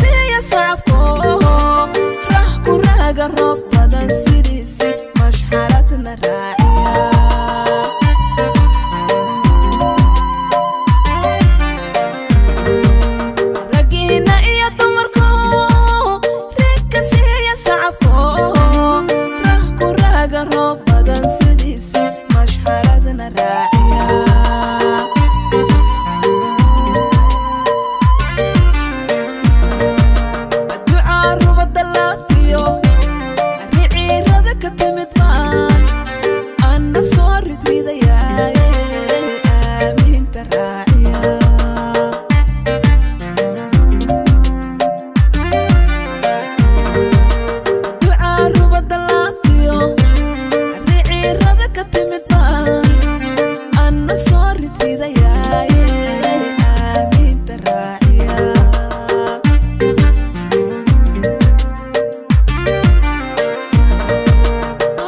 Siya sacabko, rah ku raaga roob badan sidiisi, mashxaradna raaciya. Raggiina iyo dumarko, reegka siiya sacabko, rah ku raaga roob badan sidiisi, mashxaradna raaciya. Ducaa rubada laabtiyo riciirada ka timid baan anna soo ridridayaaye, aamiinta raaciya. Ducaa rubada laabtiyo riciirada ka timid baan anna soo ridridayaaye, aamiinta raaciya.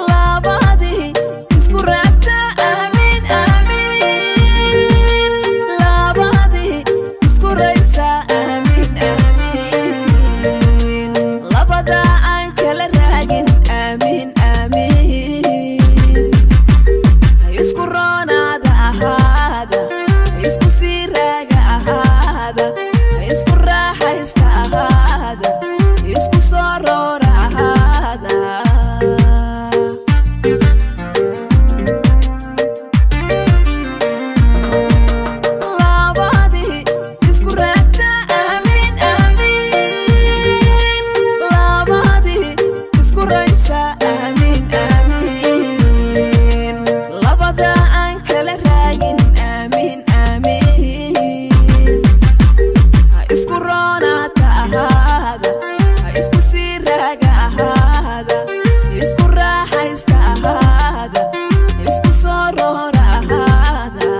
Labadii isku raagta, aamiin aamiin. Labadii isku raysa, aamiin aamiin. Labada aan kala raagin, aamiin aamiin. Ha isku roonaada ahaada, ha isku sii raaga ahaada, ha isku raaxaysta ahaada, ha isku soo roora ahaada. Labadii isku raagta, aamiin aamiin. Labadii isku raysa, aamiin aamiin. Labada aan kala raagin, aamiin aamiin. Ha isku roonaata ahaada, ha isku sii raaga ahaada, ha isku raaxaysta ahaada, ha isku soo roora ahaada.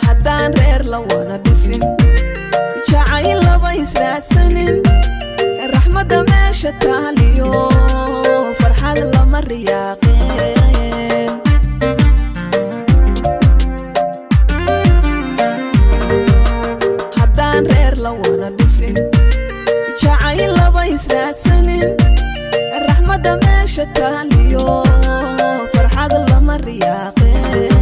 Haddaan reer la wada dhisin, jacayl laba israadsanin, raxmadda meesha taaliyo farxad lama riyaaqeen. Haddaan reer la wada dhisin, jacayl laba israadsanin, raxmadda meesha taaliyo farxad lama riyaaqeen.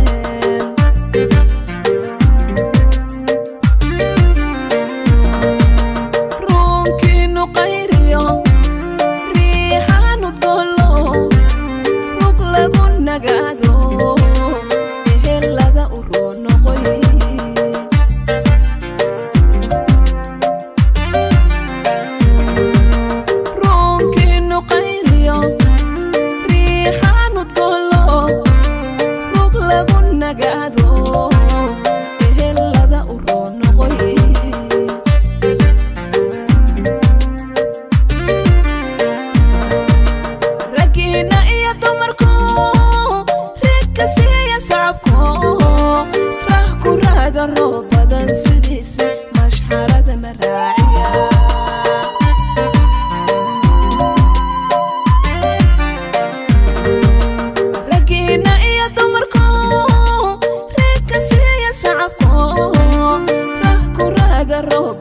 Ruunkiinu qayriyo riixaanu dolo, rug lagu nagaado, ehelada u roonoqoy. Ruunkiinu qayriyo riixaanu dolo, rug lagu nagaado, ehelada u roonoqoy. Raggiina iyo dumarku, reegka siiya sacabko, rah ku raaga roob badan sidiisa, mashxaradna raaciya. Raggiina iyo dumarku, reegka siiya sacabko, rah ku raaga roob